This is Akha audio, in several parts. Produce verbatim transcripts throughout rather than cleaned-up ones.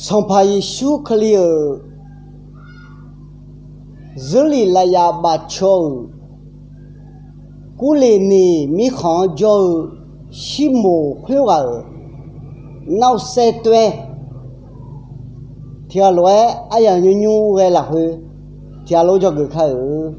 Sanqpaq Yeqsur Kali-euq zeurlif lafyaf bafcaw-euq, Kurleqniq mirkhanq-anr jawr-eu Shirmoq khoerghaq-euq narsaer toer-aer, tiqghaq lof-aer aryamq nymrnymr ghae lafkhoer tiqghaq lof dzawgeuf kar-euq.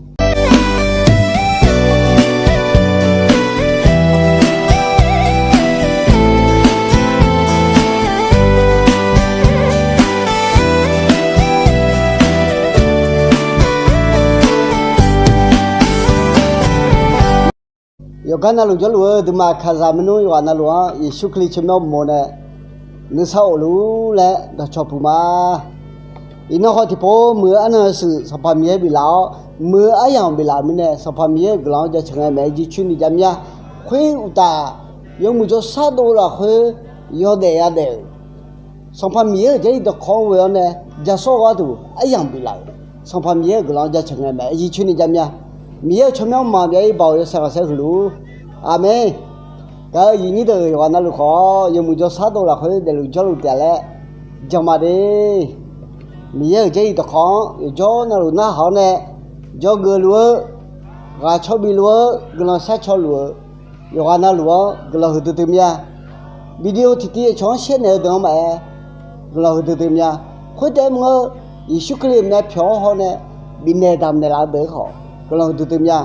Yawqgar navluf jawrluf-eu aqduimaf kaqzaq maernmr yawqghaq navluf-anr Yeqsur Kali tsawrmyanr uqmov nae nuisar of luf-ur laer dawqcawq puq ma. Iqnan khawf tiqpov muiq-eu arnan yawshuif Sanqpaq Miqyaer biflaf-awr, muiq-eu aryamq biflaf-euq mirnae, Sanqpaq Miqyaer-euq guiqlanq-anr jaceuq ngae maeq-aer jircoer ni javmyar. Khoer uqtaf, yawmuiq jawrshar dov lafkhoer yawdaef yadaef-euq Sanqpaq Miqyaer-euq Jarlif dawqkawq-anr ghoe-awr nae jasawr gharduq aryamq biflaf-euq Sanqpaq Miqyaer-euq guiqlanq-anr jaceuq ngae maeq-aer jircoer ni javmyar. Miqyaer-euq tsawrmyanr maqbyav-ir baoq yawshaef ghaqsaer huiq luf-ur. Aqmeq. Gaq-euq aqyuif nyir deuq yawqghaq navluf khawf, yawmuiq jawrshar dov lafkhoer daefluf jawrluf taef laer jan ma de. Miqyaer-euq Jarlif dawqkawq-anr yawqjawr navluf narhaq-awr nae dzawgeuf luf-eu, ghaq cawbi luf-eu, guiqlanq sharcaw luf-eu, yawqghaq navluf-anr guiqlanq huiqdui dui mya. Video tiqtiv aqcawq-anr shaer naeq-eu deuq-anr maqaer, guiqlanq huiqdui dui mya. Khoertaef maqngeur, Yeqsur Kali-euq myavpyawq-anr hawr nae bifnaeq damqnaeq laf-eu deuq-anr khawf guiqlanq huiqdui dui mya.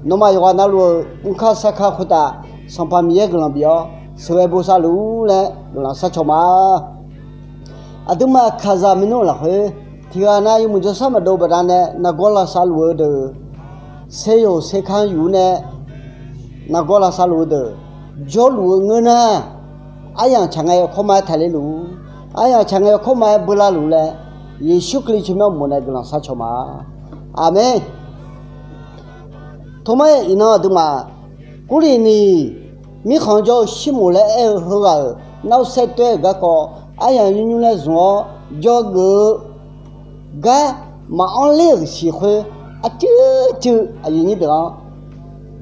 Nawmaf yawqghaq navluf-euq mrkar sarkar khoertav Sanqpaq Miqyaer guiqlanq bif-awr sheuqghae bosav luf-ur laer guiqlanq sharcaw ma. Aqduimaf kaqzaq maernmr lafkhoer tiqghaq nav yawmuiq jawrshar maqdov baqdanae nargawr lavsav luf-eu deuq, saeryoq saerkanr yuf-ur nae nargawr lavsav luf-eu deuq jawrluf-eu ngeur nar, aryamq tsaq ngae yawkawr ma-aer taqler luf-ur. Aryamq tsaq ngae yawkawr ma-aer beular luf laer, Yeqsur Kali tsawrmyanr uqmov nae guiqlanq sharcaw ma. Aqmeq. Toma iqnan aqduimaf, Kurleqniq mirkhanq-anr jawr-eu Shirmoq laer aer-eu heughaq-euq narsaer toer-euq garkawv aryamq nymrnymr laer zmq-awr dzawgeuf-eu gar maqanr ler-euq siq khoer arcuiv cuiv aqyuif nyir deuq-anr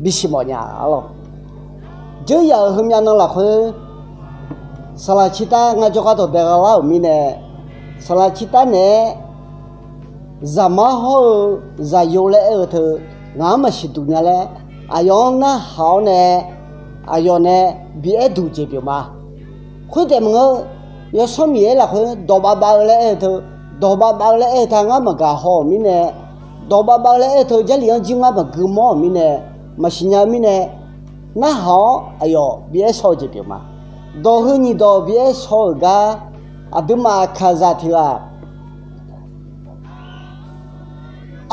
bisiq mawf nya-a lawq. Dzeur yaf-euq heumyav nan lafkhoer saqlaq cirtar ngar jawrgar dawqdae gha lar-euq mirnae, saqlaq cirtar naeq-aer Zaqmar hawr-eu Zaqyo laer aer-eu teu ngaq-anr maqsiq duq nya laer, aqyawf-anr narhaq-awr nae aqyawf nae bi aer duq jeq pyeuf ma. Khoertaef maqngeur, Yawsanr Miqyaer lafkhoer dawq bavbav-eu laer aer-eu teu, dawq bavbav-eu laer aer-eu ta ngar maqgaq haw-euq mirnae, dawq bavbav-eu laer aer-eu teu Jarlif-anr jir ngar maqgui mawr-euq mirnae, maqsiq nya-eu mirnae, narhaq-awr aqyawf bi aer shaw-eu jeq pyeuf ma. Dawq heu nyiq dawq bi aer shaw-euq gar, aqduimaf kaqzaq tiq ghaq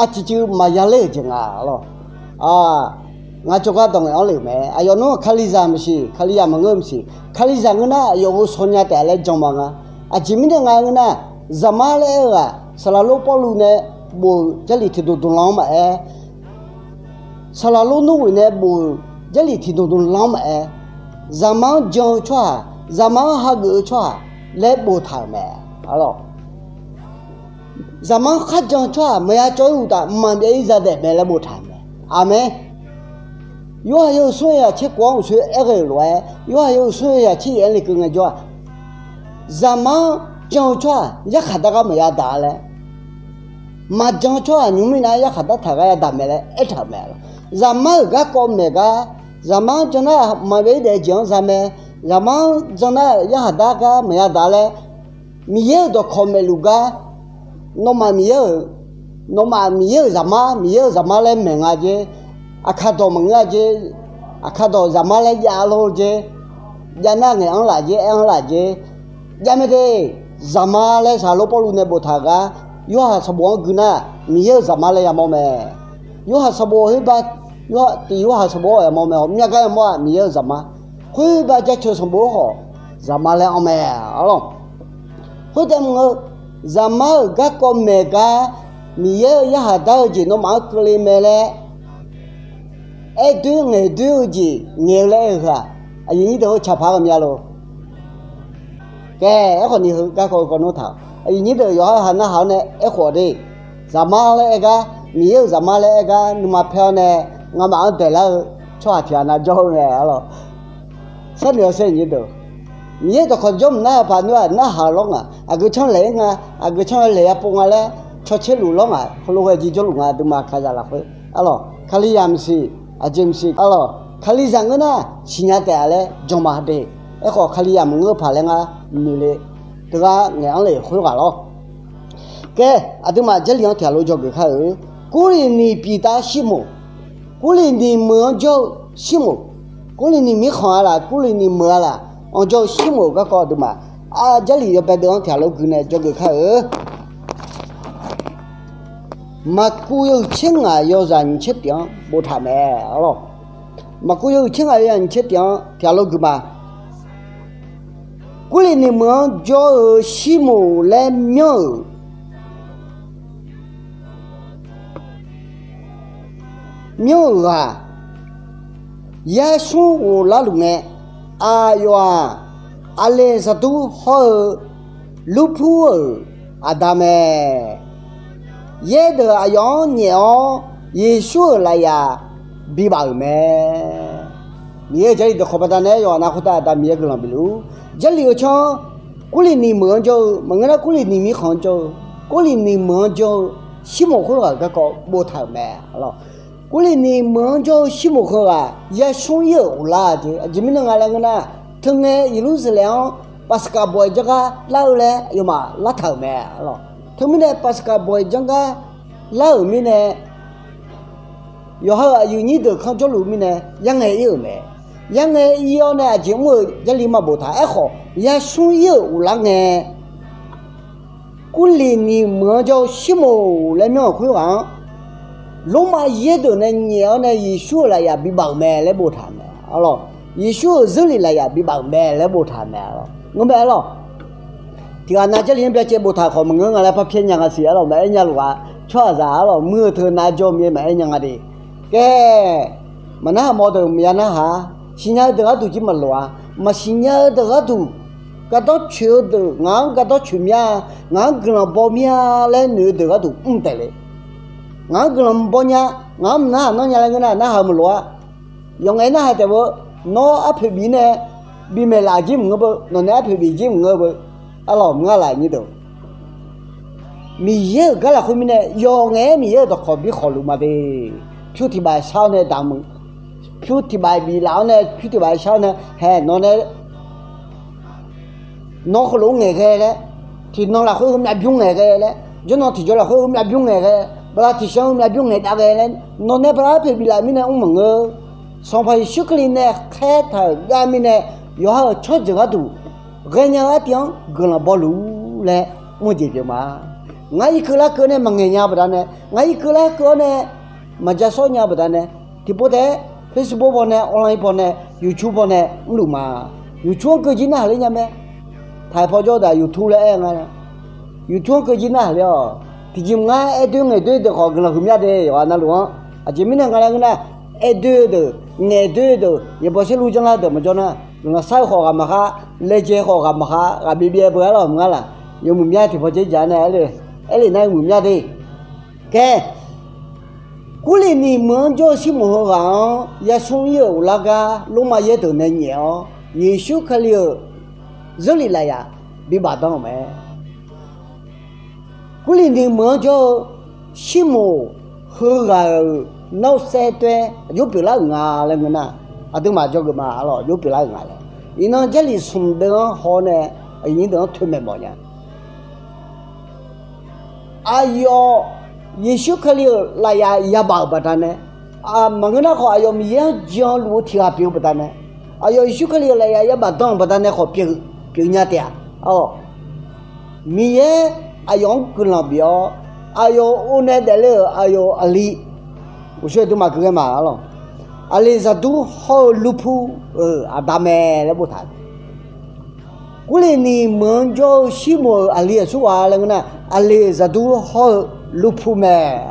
arcuiv cuiv maqya ler-euq jeq nga lawq. Ngar jawrgar dawq ngaeq-anr le-euq mae. Aqyawf nmr Kalizaq maqsiq, Kalizaq maqngeur maqsiq, Kalizaq ngeur nar aqyawf ghovshaw nya taef laer jan ma nga. Aqjeq mirnae nga ngeur nar, Zaqmar laer aer-eu-aq, saqlaq lor Pawrluv nae bof-euq Jarlif tiqdmq dmq lan-anr maqaer, saqlaq lor nmr ghoeq nae bof-euq Jarlif tiqdmq dmq lan-anr maqaer, Zaqmar-anr jan-eu tsawrhaq, Zaqmar-anr hageuf-eu tsawrhaq laer boftaq-euq mae. Zaqmar-anr kharjan-eu tsawrhaq maqya cawv-ir uqtaf mqmaq byav-ir zadaef mae laer boftaq-euq mae. Aqmeq. Yorhaq yawhuiq smr yawzaq tser kof-anr uqshoe aer ghae-euq lof-aer, Yorhaq yawhuiq smr yawzaq tser yaef-anr lekeuv ngaejawr-aq, Zaqmar-anr jan-eu tsawrhaq yarkhaq dar gar maqya daq-a laer, maqjan-eu tsawrhaq nymr mirnav-aer yarkhaq dar taq gar yadaq mae laer aertaq-euq mae. Zaqmar-euq garkawv maeq gar, Zaqmar-anr jan nar mqmaq byav-ir daef-eu jeq-anr za mae. Zaqmar-anr jan nar yarkhaq dar gar maqya daq laer, Miqyaer-euq dawqkawq maeqluf gar, nawmaf Miqyaer-euq, nawmaf Miqyaer-euq Zaqmar, Miqyaer-euq Zaqmar laer maeq nga jer, aqkar dawq maqngeur-a jer, aqkar dawq Zaqmar laer jav lor jer, jav nar ngaeq-anr laf jer, aer-anr laf jer, jav mae de. Zaqmar laer saqlaq lor Pawrluv nae boftaq-euq gar, Yorhaq sanqbof-anr gui nar, Miqyaer-euq Zaqmar laer yamawr mae. Yorhaq sanqbof khoerbar, tiq Yorhaq sanqbof-anr yamawr mae, myavgar yamawr-aq Miqyaer-euq Zaqmar. Khoerbar Jaceuq sanqbof-anr khawf Zaqmar laer anr mae, arlawq. Khoertav maqngeur, Zaqmar-euq garkawv maeq gar, Miqyaer-euq yarkhaq dar-eu jeq nawmaf-anr keuvle mae laer aer doer ngaeq doer-eu jeq ngaeq-eu laer aer-eu heu-aq, aqyuif nyir deuq-eu tsaqpaq-aer ghawqmya lof. Kae, aerkhawf ni heu garkawv-eu kawv nmr taq-awq. Aqyuif nyir deuq yawqha ha narhaq-awr nae aerkhof de. Zaqmar laer aer gar, Miqyaer-euq Zaqmar laer aer gar nuima paer-awr nae ngamaf-anr daeqlar-eu tsawrhaq tiq ghaq nav jawr-eu mae, arlawq. Sharnoeq-awr sher nyir deuq. Miqyaer dawqkawq jawrmq nar-eu paq nui-aq narhaq-eu lawr nga. Aqgeu tsanr laeq-aer nga, aqgeu tsanr laeq ya pov nga laer cawtser luf lawr nga. Heulof ghae jir jawrluf nga. Aqduimaf kaqzaq lafkhoer arlawq, Kalizaq maqsiq, aqjeq maqsiq arlawq, Kalizaq ngeur nar siqnya taef-a laer jan ma de. Aerkhawf Kalizaq maqngeur-eu paq laer ngar noeq le. Teughaq ngaeq-anr le khoerghaq lawr. Kae, aqduimaf Jarlif-anr tiqghaq lof dzawgeuf kar-eu. Kurliqniq piqtav Sirmoq, Kurliqniq meuq-anr jawr-eu Sirmoq, Kurliqniq mirkhanq-a laf, Kurliqniq meuq-a laf, anr jawr-eu Sirmoq-euq garkawv aqduimaf Jarlif yawbae deuv-anr tiqghaq lof gui nae dzawgeuf kar-eu. Maqkuv yawhuiq tser ngaq yawzaq nyiq tser pyeuf-anr boftaq mae arlawq. Maqkuv yawhuiq tser ngaq yawzaq nyiq tser pyeuf-anr tiqghaq lof gui ma. Kurliqniq meuq-anr jawr-eu Sirmoq laer myanr-euq myanr-euq ghaq yarsmr ghoflar luf ngae, aqyawf-aq, Aqleqzaqdur hawr-eu Lurpur-euq aqda mae. Yaer deuq aqyawf-anr nyaef-awr, Yeqsur-euq lafyaf bibaf-euq mae. Miqyaer-euq Jarlif dawqkawq baqdanae yawqha nav khoertav Aqda Miqyaer guiqlanq bif luf-ur. Jarlif-eu tsanr-anr Kurliqniq meuq-anr jawr-eu, maqngeur nar Kurliqniq mirkhanq-anr jawr-eu, Kurliqniq meuq-anr jawr-eu Sirmoq khoerghaq garkawv boftaq-euq mae. Kurliqniq meuq-anr jawr-eu Sirmoq heughaq yarsmr ir-euq ghoflar jeq. Aqjeq mirnae nga laer ngeur nar, teungae Yeqlursaqlaeq-anr Paqsaqkaq bawq-iq janrgar lar-eu laer aqyawfmaf lartaq-euq mae. Teumirnae Paqsaqkaq bawq-iq janrgar lar-euq mirnae, yawqha-euq aqyuif nyir deuq kanr jawrluf mirnae yarngae ir-euq mae. Yarngae ir-awr nae aqjeq mr-euq Jarlif maqboftaq. Aerkhawf yarsmr ir-euq ghoflar ngae, Kurliqniq meuq-anr jawr-eu Sirmoq laer myanr-euq khoerghaq-anr, Lormav yaer deuq nae nyaef-awr nae Yeqsur-euq lafyaf bibaf-euq mae laer boftaq mae. Arlawq, Yeqsur-euq zeurlif lafyaf bibaf-euq mae laer boftaq mae. Arlawq, ngeur mae arlawq. Tiqghaq nav Jarlif-anr byacaev boftaq khawf maqngeur nga laer parpyaer nya nga siq arlawq. Maqaer nya luf-a. Tsawrhaqzaq arlawq, muir-eu teu nav jawr mir-aer maqaer nya nga de. Kae, maqnarhaq mawf deuq maqya narhaq-a. Siqnya-eu deuq gharduq jir maqloq-a. Maqsiqnya-eu deuq gharduq, gardanr coeq-eu deuq ngaq-anr gardanr coeq mir-a, ngaq-anr guiqlanq baw mir-a laer noeq-eu deuq gharduq mr taef le. Ngaq-anr guiqlanq baw nya, ngaq-anr maqnarhaq nawr nya laer ngeur nar narhaq-eu maqloq-a. Yawf ngaef narhaq taef beu, nawr arpoeq bif nae bimaeq laf jir maqngeur beu, nawq nae arpoeq bif jir maqngeur beu. Arlawq, maqnga laf nyir deuq Miqyaer-euq gar lafkhoer mirnae yawf ngaef-aer Miqyaer-euq dawqkawq bi khawf luf ma de. Pyur tiq baf shar-awr nae daq muiq. Pyur tiq baf biflaf-awr nae pyur tiq baf shar-awr nae hae nawq nae nawr heulof-aer ngaeqghae laer, tiqnan lafkhoer heumyav bymr ngaeqghae laer, jawrnan tiqjawr lafkhoer heumyav bymr ngaeqghae, bala tiqshanr heumyav bymr ngaeqdav ghae laer, nawq nae bala arpoeq biflaf mirnae mr maqngeur. Sanqpaq Yeqsur Kali nae khaertaq-euq gar mirnae yawqha-euq tsawrjeuq gharduq ghaenya-eu artiv-anr guiqlanq baw luf-ur laer mr-eu jeq pyeuf ma. Ngar irkeuv larkeuv-awr nae maqngaeq nya baqdanae, ngar irkeuv larkeuv-awr nae maqja sawr nya baqdanae, tiqpov taef-aer Facebook paw nae, online paw nae, YouTube paw nae mrluf ma. YouTube-anr keuv jir narhaq ler nya mae. Taqhaq paw jawr-eu daq YouTube laer aer nga. YouTube-anr keuv jir narhaq ler-awq. Tiqjeq maqngar aer doer ngaeq doer deuq khawf guiqlanq huiqmya de yawqha navluf-anr. Aqjeq mirnae nga laer ngeur nar, aer doer-eu deuq, ngaeq doer-eu deuq, yaeqbawq saerlu janrlar deuq maqjawr nar, guiqlanq sar-eu khawf ghaq maqkhar, laejae khawf ghaq maqkhar, ghaq byaev byaev beu arlawq maqnga laq. Yawmuiq mya tiqpaw dzer jaq-a nae aer le, aer le nar yawmuiq mya de. Kae, Kurliqniq meuq-anr jawr-eu Sirmoq heughaq-anr yarsmr ir-euq ghoflar gar Lormav yaer deuq nae nyaef-awr, Yeqsur Kali-euq zeurlif lafyaf bibaf danr-euq mae. Kurliqniq meuq-anr jawr-eu Sirmoq heughaq-euq nawr saer taer aqjox pyeuflar-euq nga laer ngeur nar, aqduimaf dzawgeuf ma arlawq, aqjox pyeuflar-euq nga laer. Iqnan Jarlif smq deuv-anr haw-awr nae aqyuif nyir deuq-anr toeqmaeq mawf nya. Aqyawf Yeqsur Kali-euq lafyaf yabaf-euq baqdanae, maqngeur nar khawf aqyawf Miqyaer-anr jan luf-eu tiq ghaq pyeuf-eu baqdanae, aqyawf Yeqsur Kali-euq lafyaf yabaf dan-euq baqdanae khawf pyeuf, pyeuf nya taef-a. Miqyaer aqyawf-anr guiqlanq bif-awr, aqyawf-euq or nae daefle-euq aqyawf-euq aqli, uqshoe aqduimaf keuvghae ma arlawq, Aqleqzaqdur hawr-eu Lurpur-euq aqda mae laer boftaq. Kurliqniq meuq-anr jawr-eu Sirmoq-euq aqli aqsurghaq laer ngeur nar, Aqleqzaqdur hawr-eu Lurpur mae.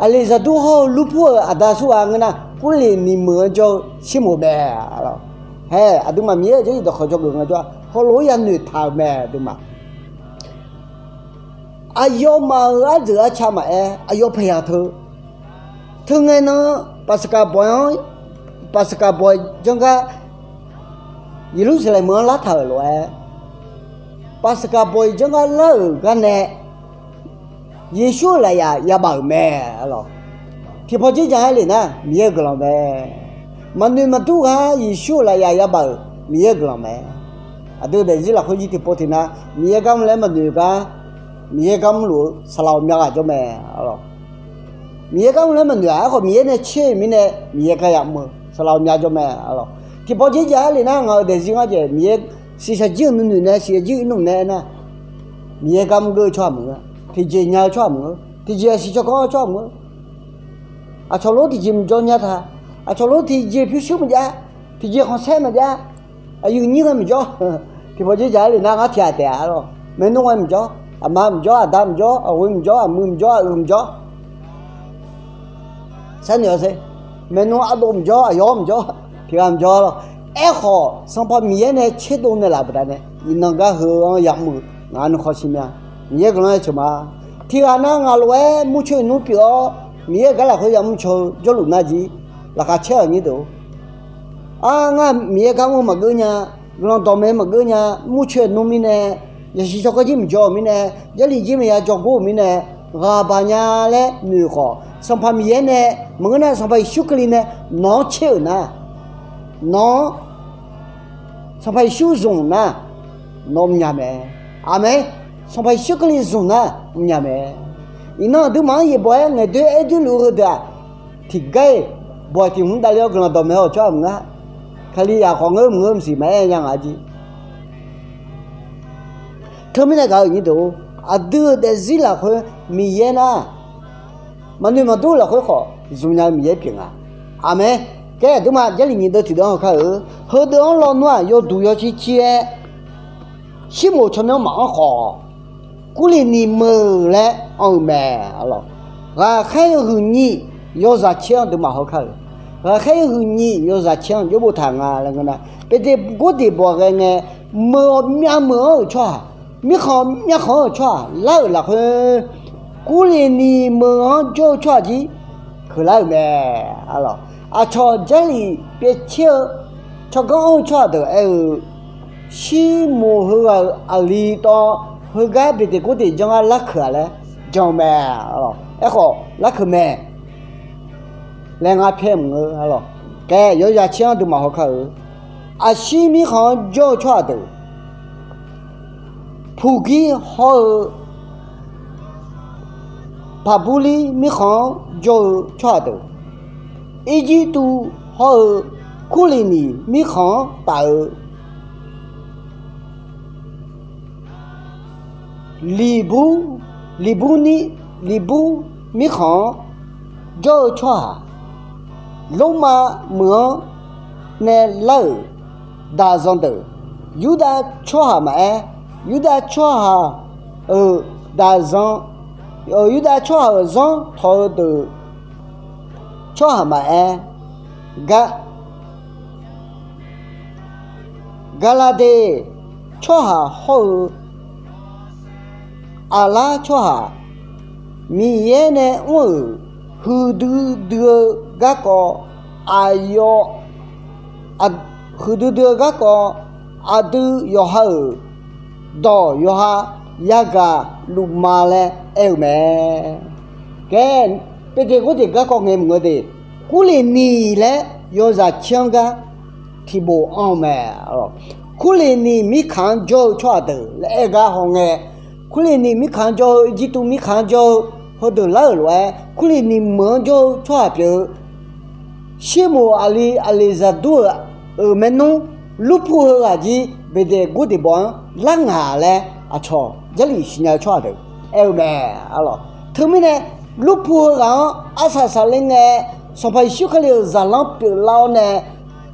Aqleqzaqdur hawr-eu Lurpur-euq aqda aqsurghaq ngeur nar, Kurliqniq meuq-anr jawr-eu Sirmoq mae. Hae, aqduimaf Miqyaer-euq Jarlif dawqkawq dzawgeuf nga jawr-a, heulof-aer yanoeq taq-euq mae aqduimaf. Aqyawfmaf-euq arjeuq arca maqaer, aqyawf paeqyaq teu, teungae nan Paqsaqkaq bawq-anr, Paqsaqkaq bawq janr gar Yeqlursaqlaeq meuq-anr lartaq-euq lof-aer, Paqsaqkaq baw-iq janr gar lar-euq gar nae, Yeqsur-euq lafyaf yabaf-euq mae. Alawq, tiqpawf dzerdzaq-aer lef nar Miqyaer-euq guiqlanq mae. Maqnoeq maqdur gar Yeqsur-euq lafyaf yabaf-euq Miqyaer-euq guiqlanq mae. Aqdui daefzir lafkhoer jir tiqpov tiqnav Miqyaer gar mr laer maqnoeq gar, Miqyaer gar mrluf-eu saqlaq ghawqmya ghaq jawr mae. Alawq, Miqyaer gar mr laer maqnoeq-aq, aerkhawf Miqyaer nae tser-euq mirnae Miqyaer gar yamr-eu saqlaq ghawqmya jawr mae. Alawq, tiqpawf dzerdzaq-aer lef nar ngaq-euq daefzir ngar jeq Miqyaer shiqshaq jir-euq nuinoeq nae shiqshaq jir-euq irnmq nae aernar, Miqyaer gar mr geur-eu tsawrhaq maqngeur, tiqjeq nya-eu tsawrhaq maqngeur, tiqjeq aqsiq tsawrganr-eu tsawrhaq maqngeur. Aqcawq lof tiqjeq maqjawr nya ta, aqcawq lof tiqjeq pyurshuir maqjav, tiqjeq khanqsaer maqjav, aqyuif nyir ghae maqjawr, tiqpawf dzerdzaq-aer lef nar ngar tiqghaq taef-a. Alawq, maernmr ghae maqjawr, aqma maqjawr, aqda maqjawr, aqghoe maqjawr, aqmuiq maqjawr, aqyuif maqjawr, sharnoeq-awr sher, maernmr ardov maqjawr, aqyawf maqjawr, tiqghaq maqjawr lawq. Aerkhawf Sanqpaq Miqyaer nae tserdov naeqlaf baqdanae iqnan gar heu-anr yamr-eu ngaq nuikhanr shir mya. Miqyaer guiqlanq-aer ceuq ma. Tiqghaq nar ngaq lof-aer murcoeq nmr pyeuf-awr Miqyaer-euq gar lafkhoer yamr caw-eu jawrluf nar jir laqkhaq caer-euq nyir deuq-or. Ar, ngar Miqyaer gar mr-eu maqgeur nya, guiqlanq dawqmaeq maqgeur nya, murcoeq nmr mirnae, yaqsiq tsawrganr jir maqjawr-euq mirnae, Jarlif jir maqya jawrgor-euq mirnae, ghaq baq nya laer noeq khawf, Sanqpaq Miqyaer nae maqngeur nar Sanqpaq Yeqsur Kali nae nawq-anr tser-euq nar, nawq-anr Sanqpaq Yeqsur zmq nar, nawq mrnya mae. Aqmeq. Sanqpaq Yeqsur Kali zmq nar mrnya mae. Iqnan aqduimaf-anr yaeqbawq-aer ngaeqdoer aer doerluf-eu heudeuq-aq, tiqgar-iq bawq tiq hmq davler-awr guiqlanq dawqmaeq-awr tsawrhaq maqngeur. Kalizaq khawf ngeur maqngeur maqsiq maqaer nya ngaq jir. Teumirnae gaq-euq nyir deuq-or, aqdui-euq daefzir lafkhoer Miqyaer nar, maqnoeq maqdur lafkhoer khawf zmqnya-eu Miqyaer pyeuf nga. Aqmeq. Kaer aqduimaf Jarlif nyiq deuv tiqdeuv-anr hawkar-eu, heudeuv-anr lawnmr-aq yawduq yawcir cir-aer, Shirmoq tsawrmyanr maqanr khawf, Kurleni meuq laer anr-eu mae. Ghaqkhaer-eu huiqnyiq yawzaq caer-anr aqduimaf hawkar-eu, ghaqkhaer-eu huiqnyiq yawzaq caer-anr jawr boftaq nga laer ngeur nar, Beqteqgordeq bawq ghae ngae, meuq-awq myavmeuq-anr-euq tsawrhaq, mirkhanq-awq myavkhanq-anr-euq tsawrhaq lar-euq lafkhoer, Kurleni meuq-anr jawr-eu tsawrhaq jir keuqlar-euq mae. Aqcawq Jarlif pyaevcaer-eu tsawrganr anr-eu tsawrhaq deuq aer-eu, Shirmoq heughaq-euq aqli tawv heugar Beqteqgordeq janr gar larkeuq-aq laer jan-eu mae. Aerkhawf larkeuq mae laer ngar pyaer maqngeur. Kaer yawzaq caer-anr aqduimaf hawkar-eu, Aqshir mirkhanq-anr jawr-eu tsawrhaq deuq, Puqgir hawr-eu Paqburlir mirkhanq-anr jawr-eu tsawrhaq deuq, Irjirtuv hawr-eu Kurleni mirkhanq-anr taf-eu Liqbur, Liqbur ni, Liqbur mirkhanq-anr jawr-eu tsawrhaq, Lormav meuq-anr nae lar-euq daqzan deuq, Yurdav tsawrhaq maqaer, Yurdav tsawrhaq-euq daqzan, Yurdav tsawrhaq-euq zanr tawq-eu deuq tsawrhaq maqaer, Ga- Gaqlaqdeq tsawrhaq hawr-eu Aqlar tsawrhaq, Miqyaer nae mr-euq huiqdui dui-eu garkawv, aqyawf huiqdui dui-eu garkawv, aqdui yawqha-euq dawq yawqha yagaq luf ma laer aer-eu mae. Kaer, Beqteqgordeq garkawv ngae maqngeur de, Kurleni laer yawzaq caer-anr gar tiqbof anr-eu mae. Kurleni mirkhanq-anr jawr-eu tsawrhaq deuq laer aer-eu gar hawngae, Kurleni mirkhanq-anr jawr-eu, Irjirtuv mirkhanq-anr jawr-eu, heudeuq lar-euq lof-aer Kurleni meuq-anr jawr-eu tsawrhaq pyeuf-eu, Shirmoq aqli Aqleqzaqdur-euq euq maernmr Lurpur heughaq jir Beqteqgordeq bawq-anr lar ngaq laer aqcawq Jarlif siqnya-eu tsawrhaq deuq aer-eu mae. Teumirnae, Lurpur heughaq-anr arsaq saqler ngae, Sanqpaq Yeqsur Kali-euq zaqlanr pyeuflar-awr nae,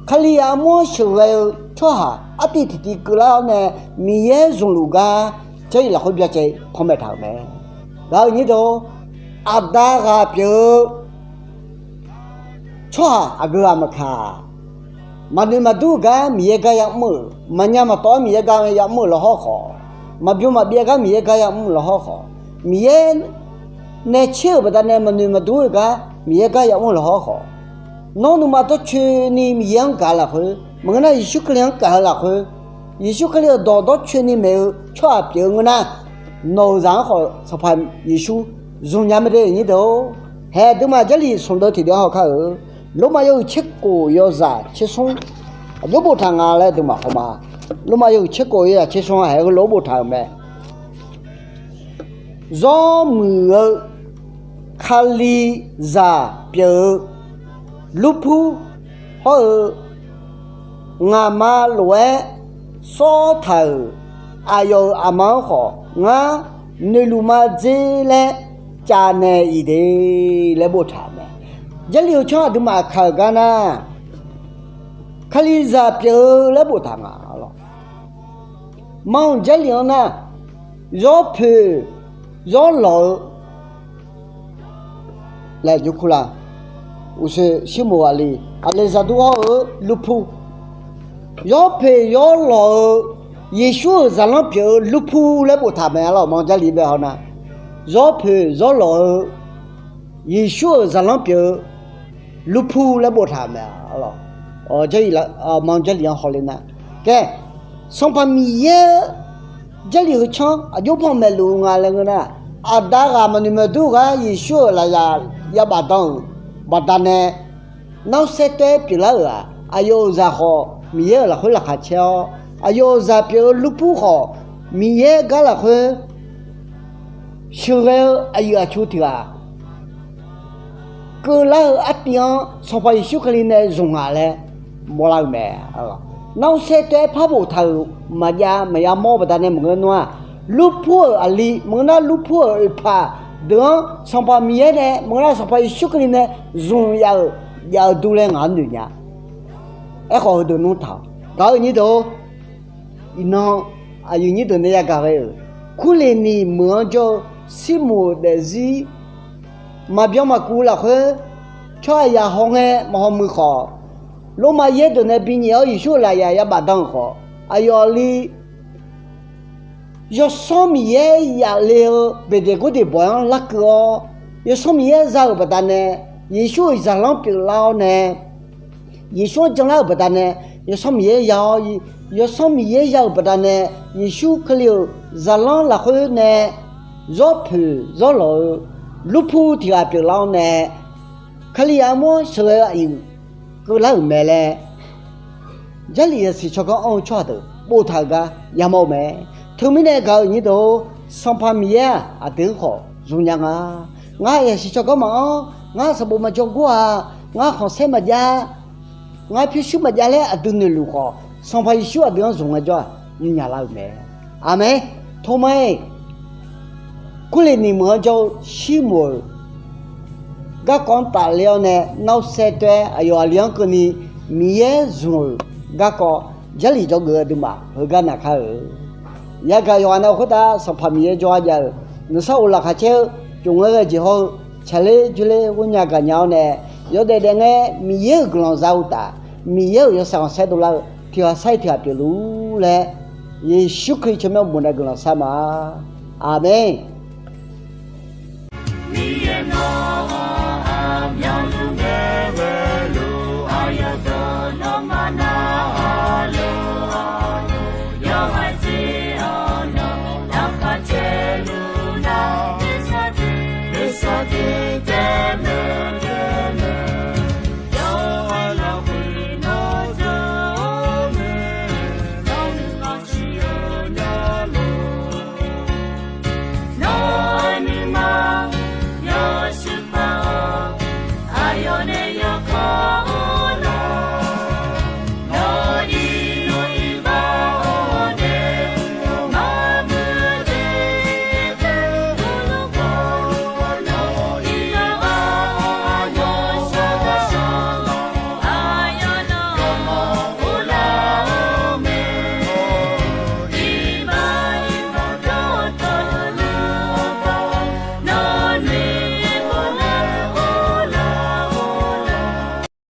Kalizaq armur-anr sheuqghae-eu tsawrhaq artiv tiqtiv keuvlar-awr nae, Miqyaer zmqluf gar Jarlif lafkhoer byacaevni panmaeq taq-euq mae. Gaq-euq nyir deuq, aqda ghaq pyeuf-eu tsawrhaq aqgeu ghaq maqkaq, maqnoeq maqdur-eu gar Miqyaer gar yamr-euq, maqnya maqtawv-aer Miqyaer gar yamr-euq lawhawr khawf, maqbyan maqbyav gar Miqyaer gar yamr-euq lawhawr khawf, Miqyaer nae tser-euq baqdanae maqnoeq maqdur-eu gar Miqyaer gar yamr-euq lawhawr khawf, nawr nuima dawrcoeni Miqyaer-anr gaq lafkhoer Maqngeur nar, Yeqsur Kali-anr kaf-eu lafkhoer, Yeqsur Kali-euq dawq dawrcoeni maeq-eu tsawrhaq pyeuf-eu ngeur nar, nawq-euq zaq-anr khawf Sanqpaq Yeqsur zmq nya mae de, nyir deuq-or. Hae aqduimaf Jarlif smq deuv tiqdeuv-anr haw kar-eu, Lormav yawhuiq tser khof yawzaq tser smr, aqjox boftaq nga laer aqduimaf haw ma. Lormav yawhuiq tser khof yawzaq tser smr-anr hae heulof-aer boftaq-euq mae. Zawr muiq-eu Kalizaq pyeuf-eu Lurpur hawr-eu ngaqma lof-aer sawr taq-euq aqyawf-euq aqma-anr khawf, ngar noeqluf ma dzer laer cavnaeq iq de laer boftaq mae. Jarlif-eu tsanr aqduimaf kaq-euq gar nar, Kalizaq pyeuf-eu laer boftaq nga lawq. Manq Jarlif-anr nar, zawr poeq zawr lawq-eu laer jawr kur la. Uqshoe shirmof aqli, Aqlaqzaqdur hawr-eu Lurpur, zawr poeq zawr lawq-eu Yeqsur-euq zaqlanr pyeuf-eu Lurpur laer boftaq mae lawq. Manq Jarlif bae haw nar, zawr poeq zawr lawq-eu Yeqsur-euq zaqlanr pyeuf-eu Lurpur laer boftaq mae lawq. Manq Jarlif-anr hawle nar, kae, Sanqpaq Miqyaer Jarlif heu tsanr aqjox panmaeq luf-eu nga laer ngeur nar, Aqda ghaq maqnoeq maqdur-eu gar Yeqsur-euq lafyaf yabafdan-euq baqdanae, narsaer taer pyeuflar-euq-aq, aqyawf-euq zaq khawf Miqyaer-euq lafkhoer laqkhaq caer-awr, aqyawf-euq zaq pyeuf-eu Lurpur khawf Miqyaer gar lafkhoer sheuqghae-eu aqyuif aqtsu tiq ghaq keuvlar-eu artiv-anr Sanqpaq Yeqsur Kali nae zmq ngaq laer mawrlar-eu mae. Narsaer taer par boftaq-euq maqjav maqya mawr-eu baqdanae maqngeur nar-aq, Lurpur-euq aqli maqngeur nar, Lurpur-euq oeqpaq deuq-anr Sanqpaq Miqyaer nae maqngeur nar, Sanqpaq Yeqsur Kali nae zmq yaf-euq jav-eu dur laer ngaq-anr noeq nya. Aerkhawf heudeuq nmr taq-awq gaq-eu nyir deuq-or. Iqnan aqyuif nyir deuq nae yagaq ghae-euq Kurleqniq meuq-anr jawr-eu Sirmoq-euq daefzir maqbyan maqkuv lafkhoer, tsawrhaq yaq hawngae maqhaw muiq khawf, Lormav yaer deuq nae binyaef-awr Yeqsur-euq lafyaf yabafdan-euq khawf, aqyawf aqli Yawsanr Miqyaer yaf le-eu beqdeq gordeq bawq-anr larkeuv-awr, Yawsanr Miqyaer za-euq baqdanae, Yeqsur-euq zaqlanr pyeuflar-awr nae, Yeqsur-anr janlar-euq baqdanae, Yawsanr Miqyaer ya-awr, Yawsanr Miqyaer ya-euq baqdanae, Yeqsur Kali-euq zaqlanr lafkhoer nae zawr poeq zawr lawq-eu Lurpur tiq ghaq pyeuflar-awr nae, Kalizaq armur-anr sheuqghae-eu aqyuif keuvlar-euq mae laer, Jarlif yasiq tsawrganr anr-eu tsawrhaq deuq boftaq-euq gar yamawr-eu mae. Teumirnae gaq-euq nyir deuq-or, Sanqpaq Miqyaer-aq aqdui-anr khawf zmq nya nga. Ngar yasiq tsawrganr maqanr, ngar sanqbof maqjawr gor-a, ngar khanqsaer maqjav, ngar pyurshuir maqjav laer aqdui noeqluf khawf, Sanqpaq Yeqsur aqdui-anr zmq ngaejawr-aq, mrnya lar-euq mae. Aqmeq. Tormaer Kurleqniq meuq-anr jawr-eu Sirmoq-euq garkawv-anr tafler-awr nae narsaer taer aqyawf aqli-anr keuvni Miqyaer zmq-euq garkawv Jarlif jawrgeuf-eu aqduimaf heugar naqkar-eu. Yagaq yawqghaq nav-eu khoertav Sanqpaq Miqyaer jawrgar jav-euq nuisar of laqkhaq caer-eu, pyeufngae ghae jeq hawr-eu tsaqler dzoerler ghoernya gaqnya-awr nae, yawdaef daefngae Miqyaer-euq guiqlanq za-eu uqtaf, Miqyaer-euq yawshaef khanqsaer dovlar-eu tiq ghaq sar-ir tiq ghaq pyeufluf-ur laer, Yeqsur Kali tsawrmyanr bof nae guiqlanq shar ma. Aqmeq.